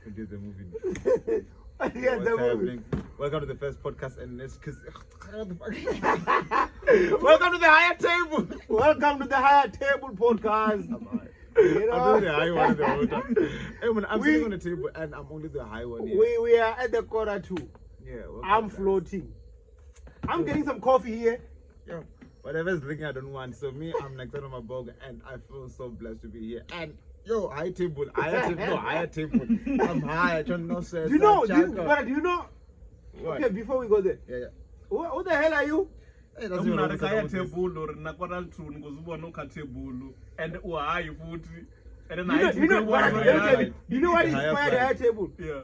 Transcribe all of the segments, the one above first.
We did the movie. Yeah, What's the movie. happening? Welcome to the first podcast, and let's cause welcome to the higher table. Welcome to the Higher Table Podcast. I'm high. You know? I'm doing the high one the whole time. Hey, man, I'm sitting on the table and I'm only the high one here. We are at the quarter two. Yeah, welcome, I'm guys. floating. I'm getting some coffee here. Yo, whatever's drinking, I don't want. So me, I'm like on my bog, and I feel so blessed to be here. And yo, high table, higher table, no higher table. I'm high. I don't know. Do you know? Do you know? What? Okay, before we go there, Yeah, yeah. who the hell are you? Hey, that's Mna your ri kha ya table ri na kwara two ni khou zwi vhona u kha table and u high futhi and You na know, you know, height but, u let me tell high. you, you know what Higher inspired the pride. Higher Table? Yeah.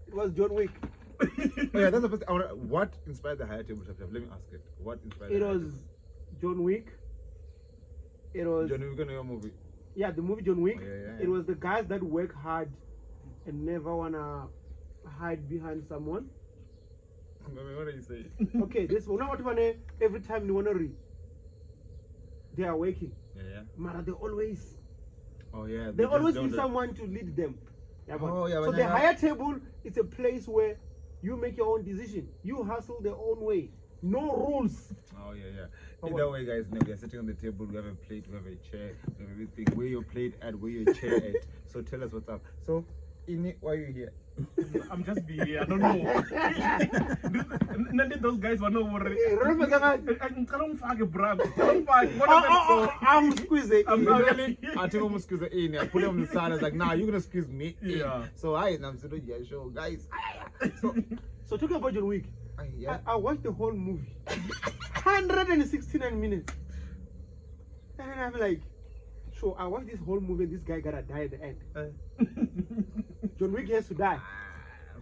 It was John Wick. Oh, yeah, that's the first. I wanna, what inspired the higher table? Let me ask it. What inspired? It the higher was John Wick. It was table? John Wick, your movie. yeah, the movie John Wick. Oh, yeah, yeah, yeah. It was the guys that work hard and never wanna hide behind someone. What are you saying? Okay, this one what wanna every time you wanna read. They are working. Yeah, yeah. Mara, they always Oh yeah. they just always don't need do- someone to lead them. Yeah, but- Oh, yeah, so when the I- higher table is a place where you make your own decision. You hustle their own way. No rules. Oh yeah, yeah. Come Either on. way, guys, no, we are sitting on the table. We have a plate, we have a chair, we have everything. Where your plate at, where your chair at. So tell us what's up. So, Ini, why are you here? I'm just be here. I don't know. Nna ndi those guys vha no uri Eh, remember that? ngicela ungifake bra ngicela ungifake Oh, oh, oh, I'm squeezing. I'm Literally, I took him squeeze in. I put him on the side. I was like, nah, you're gonna squeeze me in. Yeah. So I am sitting here, show guys. So So talking about John Wick, yeah. I watched the whole movie. 169 minutes. And then I'm like, so I watched this whole movie and this guy gotta die at the end. John Wick has to die.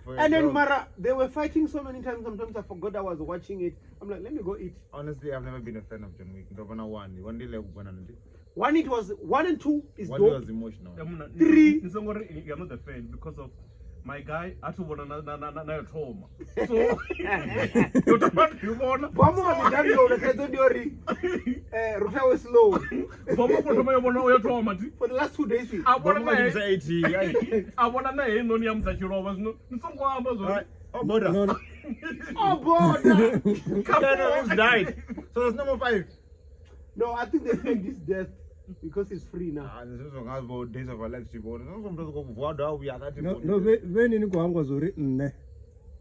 For a And then dog. Mara, they were fighting so many times. Sometimes I forgot I was watching it. I'm like, let me go eat. Honestly, I've never been a fan of John Wick. Ndobana one. One day like one. One, it was 1 and 2 is One dope. was emotional. Three. Ni songo ri you're not the fan because of my guy a thi vhona na yo thoma so yo thoma ndi vhona Bomo was the download. I don't worry. Ruta was slow. bomo ko thoma yo vhona yo thoma thi For the last 2 days. a vhona Bomo na was 80. Aye. a vhona na heinoni ya musi a tshi lovha zwino ni songo amba zwo Alright. Oh, border. No, no. Oh, border. Keanu Reeves died. So there's number 5. No, I think they faked his death because he's free now. Ah, this is about days of our lives. People. No, no, vheni ni khou hangwa zwa uri nṋe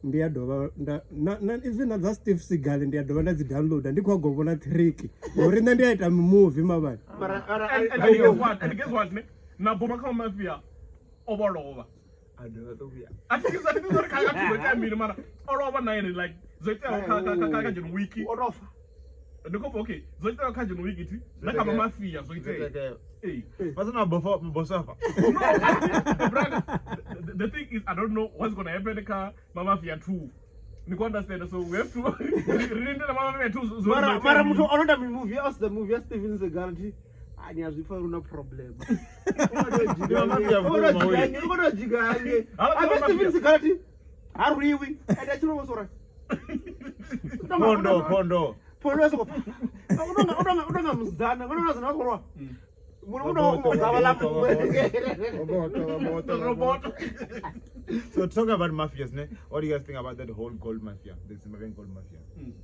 ndi a dovha nda na even na dza Steve Seagal ndi a dovha nda dzi downloada ndi khou vhona trick ngori nṋe ndi a ita mimuvi mavhani. Mara, mara, And I, guess what? And guess what? Ne? Na boma kha mafia o vho lovha. I don't know. A thi a thi uri kha kha itea mini mara o lovha na ene like zwo iteaho kha John Wick. Orofa. Ndi khou okay, zwo iteaho kha John Wick thi na kha mafia zwo itea. Eh. What's not before Bosofa? No, brother, the thing is I don't know what's going to happen kha Mafia 2. Ni ku understand so we have to ri lindela Mafia 2 zwo Mara, mara, muthu onoda mi movie us the movie ya Steven Seagal thi. Ani azwi fa runa problem. Uno jigange. Abe Steven Seagal thi. Ha ruiwi. And I chiro sora. Pondo, Pondo. Pondo so. Uno mzana, uno zana korwa. Muno uno ngabala. Robot. So talking about mafias, ne? What do you guys think about that whole gold mafia, the Zimbabwean gold mafia?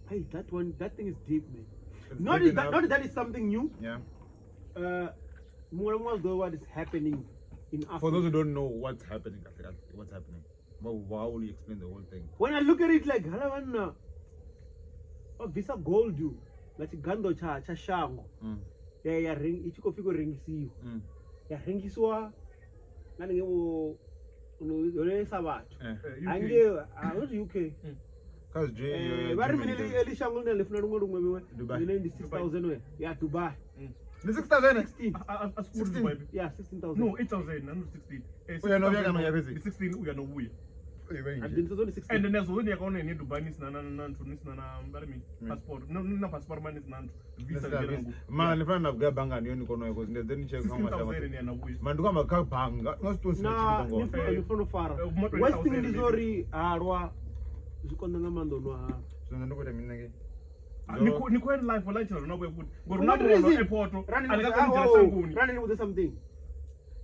Hey, that one, that thing is deep, man. It's Not deep that, enough. not that is something new. Yeah. More and more though what is happening in Africa. For those who don't know what's happening, what's happening? Well, how will you explain the whole thing? When I look at it like halawana visa gold la tshigando tsha shango ya ring i tshi khou pfi khou rengisiwa ya rengisiwa nga ninge vho no sa vhathu ange a not UK Cause J vha ri mini eli shango line ḽi funa luṅwe luṅwe vhiwe Dubai. line ndi 6000 we ya Dubai Ndi 6000 16 A school yeah 16000 No, 8000, not 16. Uya novuya kana uya fhedzi? 16 uya novuya. Ndi 16 And nezwo ni yakona ine Dubai ni sina na nthu ni sina na vha ri mini passport. No na passport mani sina nthu. Visa ndi ngu. Mara ni fana na vhuga bangani yo ni kona because ndi then check how much. 16000 ni ya novuya. Mara ndi kwamba kha banga nga zwi na to ni funa u fara Ma 20,000 worst thing ndi maybe. zori halwa zwi konḓa nga maanḓa u nwa halwa Zwino ndi khou ita mini nge? Ni khou end life for lunch na vhuya futhi. Ngori For na what vhono reason? airport Rani a ni nga koni u dzhena shangoni. Rani ni vhudze something.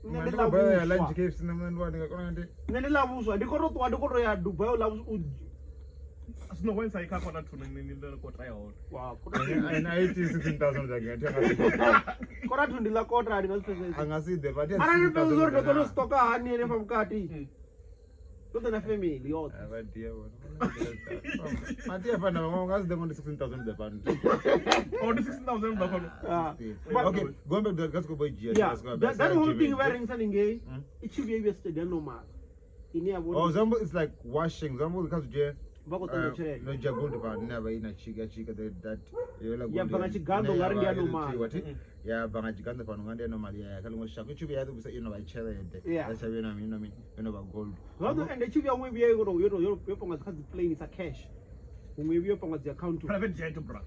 Nṋe ndi Ndi ḽa khou balelwa vhuswa. lunch KFC nṋe muṋe ndi wa ndi nga kona ndi Nṋe ndi ḽa vhuswa ndi khou to ṱuwa ndi khou to ya Dubai u ḽa vhuswa Zwino when sa ikha kona thuna ni ni kota ya hone. wa and I iti 16,000 dza ngea thi kota thu ndi ḽa kota ndi nga zwi pfesesi. a nga si ḓe but Arali ndi pfesesa uri ndo kona u stoka hani henefha vhukati. Ndo ḓa na family yoṱhe. Vhadia vhone. Matia fana vhaṅwe nga si ḓe ngo ndi 16,000 dza fhano. Oh, ndi 16,000 bva fhano. Ah. Okay, gombe ka siko boy dzhia. Yeah, that whole thing vha rengisa ningei i tshi vhuya i vhuya tshelede ya normal ine ya Oh, vhori Zambo is like washing. Zambo kha zwi dzhie. vha khou ṱoḓa tshelede. No dzhia gold fhano ine ya vha i na tshika tshika that yola gold. Ya bva nga tshigando nga ri ndi ya normal. Ya bva nga tshigando fhano nga ndi ya normal ya kha ḽiṅwe shango i tshi vhuya ya ḓo vhusa i no vha tshelede. Yeah. Ya tsha vhuya na mini na mini yo no vha gold. Zwavhuḓi ende i tshi vhuya huṅwe i vhuya yo to- yo to- yo pangwa kha dzi plane sa cash huṅwe i vhuya yo pangwa dzi account. Private jet bra.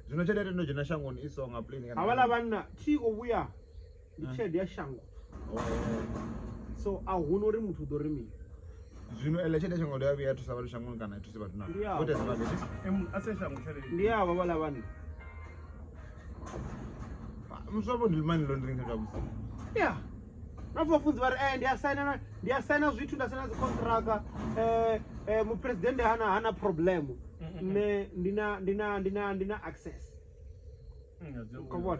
Zwino tshelede ino dzhena shangoni i so nga plane kana. Havhaḽa vhanna tshi khou vhuya ndi tshelede ya shango Oh. so a huna uri muthu u ḓo ri mini. Zwino ele tshelede ya shango ya vhuya ya thusa vhathu shangoni kana i thuse vhathu na. Ndi yavho. What does Zimbabwe do? Em ase shango tshelede. Ndi avha vhaḽa vhanna. Muswabo ndi money laundering kha musi. Yeah. Na vhafunzi vha ri ndi a saina ndi a saina zwithu nda saina dzi contract muphuresidennde hana problem nṋe ndi na ndi na ndi na ndi na access. Come on.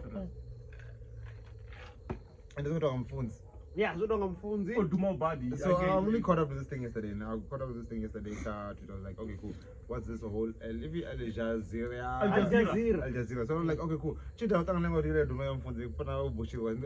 And it's not mfunzi. Yeah, zwo tonga mufunzi. O duma ubadi. So I only caught up with this thing yesterday. And I caught up with this thing yesterday. Twitter. I was like, okay, cool. What's this whole Al Jazeera? Al Al Jazeera. Jazeera. Al Jazeera. So I'm like, okay, cool. Chita utanga lengo dire duma ya mfunzi kupana ubushirwa.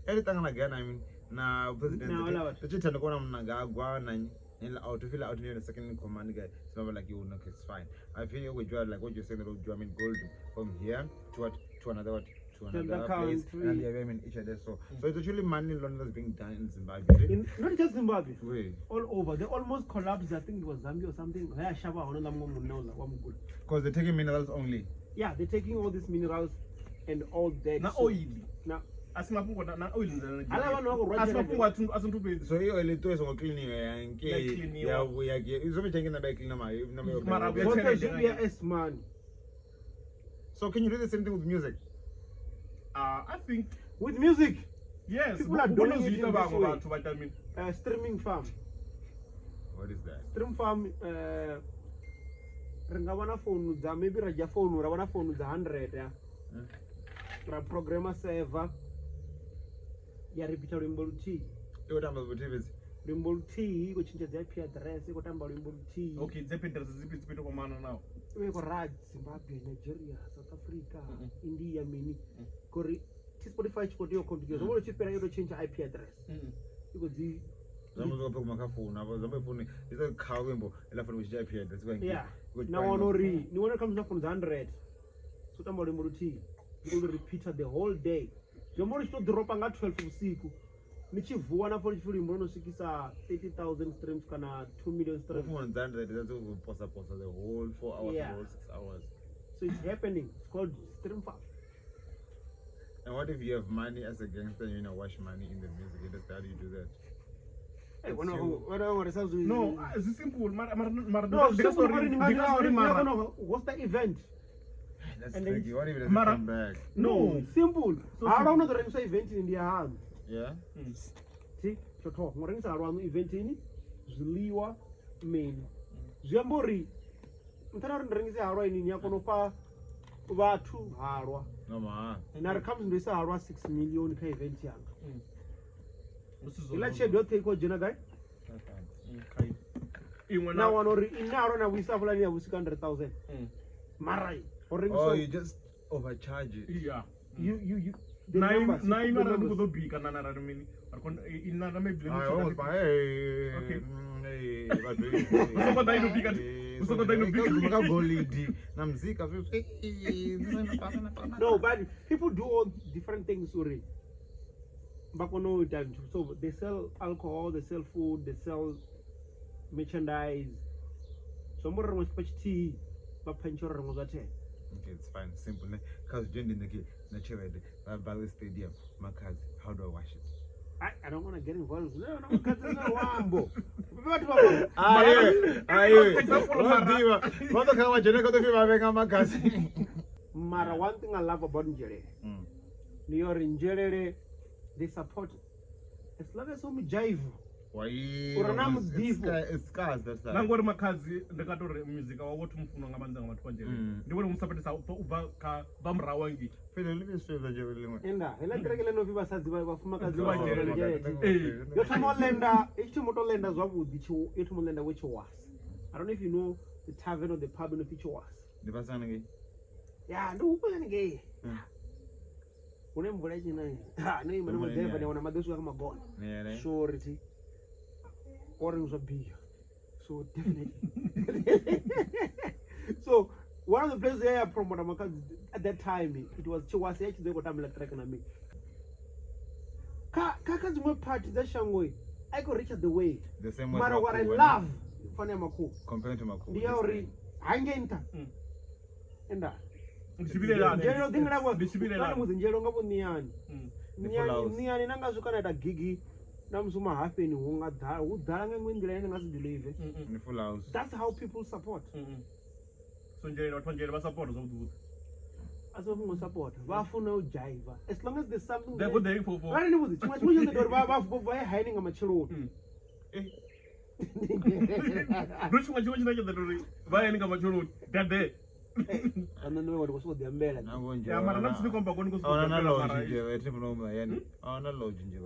Eri tanga na gana I mean na president. Na wala watu. Chita ndokona mnangagwa na nila out feel out in the second in command guy. So I'm like, you know, it's fine. I feel you would like what you're saying that I mean gold from here to what to another what to To another another place country. and yeah, I mean each other. So it's actually money laundering that's being done in Zimbabwe. In, not just Zimbabwe. Wait. All over. They almost collapsed. I think it was Zambia or something. Haya shaba hona la mumwe munna uḽa wa mugula. Because they're taking minerals only. Yeah, they're taking all these minerals and all that. Na So- oil. Na Asi mafhungo na oil ndzela. Hala vanhu va ku rhwala Asi tshelede. mafhungo a athu fhedzi. So iyo le to songo clean ya Ya nke cleaniwa. ya vuya ke izo michangi na ba clean ma na Mara ma. vuya zwoṱhe tshelede zwi nga vhuya ngei. as money. So can you do the same thing with music? I think With music, yes. People are Vho no doing it zwi ita in this vhaṅwe way. vhathu vha ita mini? Streaming farm. What is that? Stream farm ri nga vha na founu dza maybe ra dzhia founu ra vha na founu dza 100 ya. Ra programa server ya repeater luimbo luthihi. Iwe tamba vhu TV. Luimbo luthihi i khou tshintsha dzi IP address i khou tamba luimbo luthihi. Okay, dzi IP address dzi dzi fhambana naho. I vha i khou ra Zimbabwe, Nigeria, South Africa, India mini. Ngori thi Spotify tshi khou tea u continue. Zwo vha tshi fhela yo to tshintsha IP address. I khou dzi Zamba zwo phuma kha phone abo zamba phone izo kha wimbo ela phone kutshintsha IP address kwa Yeah. Na wana uri ni wana khamusi na founu dza 100 so tamba luimbo luthihi ndi khou repeater the whole day. Zwi amba uri tshi to dropa nga 12 vhusiku ni tshi vuwa na founu tshi pfi luimbo lwo no swikisa 30,000 streams kana 2 million streams. Phone dza 100 that's posa posa the whole 4 hours Yeah. the whole 6 hours. So it's happening. It's called stream farm. And what if you have money as a gangster and you know wash money in the music industry? How do you do that? Hey, wena u risa zwi No, zwi simple mara mara mara No, ndi nga simple sorry uri ni ndi nga sorry mara nga host the event. That's And then tricky. What if it doesn't Mara- come back? no. Simple. So Halwa simple. u no ḓo rengisa eventini ndi ya haṋu. Yeah. Thi tsho thoma ngo rengisa halwa haṋu eventini, zwiḽiwa, mini. Zwi amba uri nṱhani ha uri ndi rengise halwa ini ni a kona u fha vhathu halwa. No ma. Na ri khamusi ndo isa halwa 6 million kha event yanga. Zwi Iḽa tshelede yoṱhe i khou dzhena gai? Iṅwe Na na wana uri ine halwa na vhuisa hafhaḽani ya vhuisika 100,000. Mara ho Oh, rengiswa you just overcharge it. yeah. you the Na numbers, na you ino put the arali ndi khou numbers. ḓo bika na na arali mini ri kona ina na maybe I almost buy. Hey, Okay. Hey, but Usoko ḓa ino bika. Usoko ḓa ino bika. Ka golidi na mzika zwi. No, but people do all different things uri vha kone u ita nthu. So they sell alcohol, they sell food, they sell merchandise. Zwi amba uri rinwe tshifha tshithihi vha phantsha uri rinwe zwa 10. Okay, it's fine. Simple. Ne? Cause joined in the key, naturally, Valley Stadium, Makazi. How do I wash it? I don't want to get involved. No, no, Makazi na wambo. Vhathu vha Aye, aye. Example, mara. Vadiwa. Vado kha wa jene ka to fi ba venga Makazi. Mara one thing I love about Nzhelele ndi uri Nzhelele they support As long as u mudzhaivo. Why? Uri na muḓifho. It's scars that side. Na ngori Makhadzi ndi nga tori muzika wawe thi mufunwa nga maanḓa nga vhathu vhanzhi. Ndi vhone musapotisa u bva kha bva murahu hangei. Phela le be swela nje lengwe. Enda, heiḽa kereke ḽe no pfi vhasadzi vha vhafumakadzi Vha vha dzhele. dzhele. Eh. Yo thoma u lenda, i tshi thoma u to lenda zwavhuḓi yo thoma u lenda vho Tshiwasa. I don't know if you know the tavern or the pub no pfi Tshiwasa. Ndi pasana ngei. Ya, ndi hupo hanengei. Mm. Hune mvula i tshi na. Ha, no ima ni Mvula maḓeva ine. ni wana maḓi o swika kha magona. Ne. Sorry thi. Ori zwa biya. So definitely. So one of the places ya promota Makhadzi at that time it was Tshiwasa ya tshi ḓo i khou tambela track na mina. Kha kha kha dziṅwe party dza shango I could reach the way. The same way. Mara what I love fana ya Makhuwa compared to Makhuwa. ndi ya uri hangei nṱha. Enda. Ndi tshivhilelani. Nzhelelo ḓi nga Ndi tshivhilelani. vhuḓi nzhelelo nga vho ṋiani. The full house. Ṋiani na nga swika na ita gigi na musi mahafeni hu nga ḓala hu ḓala nga iṅwe nḓila ine nga si believe. Ndi full house. That's how people support. So nzhelelo vhathu vha nzhelele vha support zwavhuḓi vhuḓi. A si mafhungo support. Vha funa u dzhaiva. As long as there's something. They're good there for Vha ni vhudze tshiṅwe tshiṅwe tsho uri vha vha vha ye haini nga matsheloni. Ndo tshiṅwe tshiṅwe tshine tsha ḓo uri vha yeni nga matsheloni. They're there. Kana nṋe ndi khou sokou ḓi ambela. Nango nje. Ya mara na musi ni khou amba koni khou sokou Awona na ḓi ambela lodge mara nje, thi muno yani. Awona lodge nje.